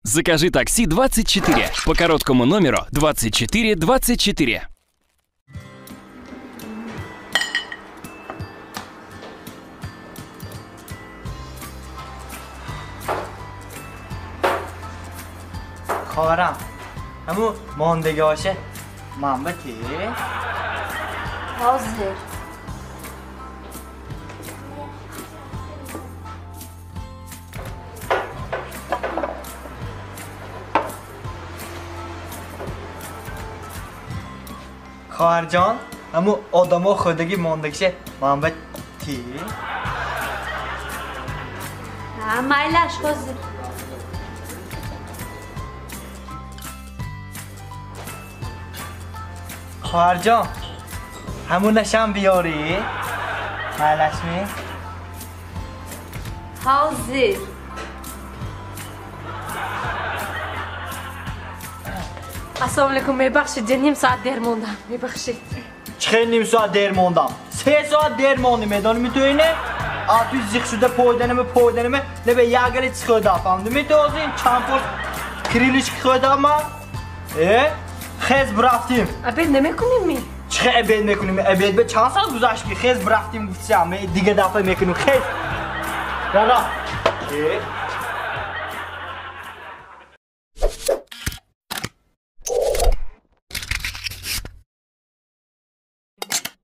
Закажи такси 24 по короткому номеру 24 24. Хоҳарам, ҳаму мондагиоша манба ки? Ҳозир. Хоҳарҷон, ҳаму одамо хӯрдаги мондагиша манба ти? Ҳа, майлаш, ҳозир. Хоҳарҷон, ҳамунашам биёрӣ? Майлашми? Ҳозир. Ассалому алайкум, мебахшед, ним соат дер мондам, мебахшед. Чӣ хел ним соат дер мондам? 3 соат дер мондем, медонӣ ту ине? А ту зиқ шуда пойданаме, не бе ягали чӣ хӯрдам, фаҳмидӣ ту ҳозир? Чанд пор крилишки хӯрдам ман? Э? Хез бирафтим. Обед намекунем ми? Чӣ хел обед мекунем? Обед бе чанд соат гузашт ки хез бирафтим гуфтам, дига дафъа мекунем. Хез. Рара. Э?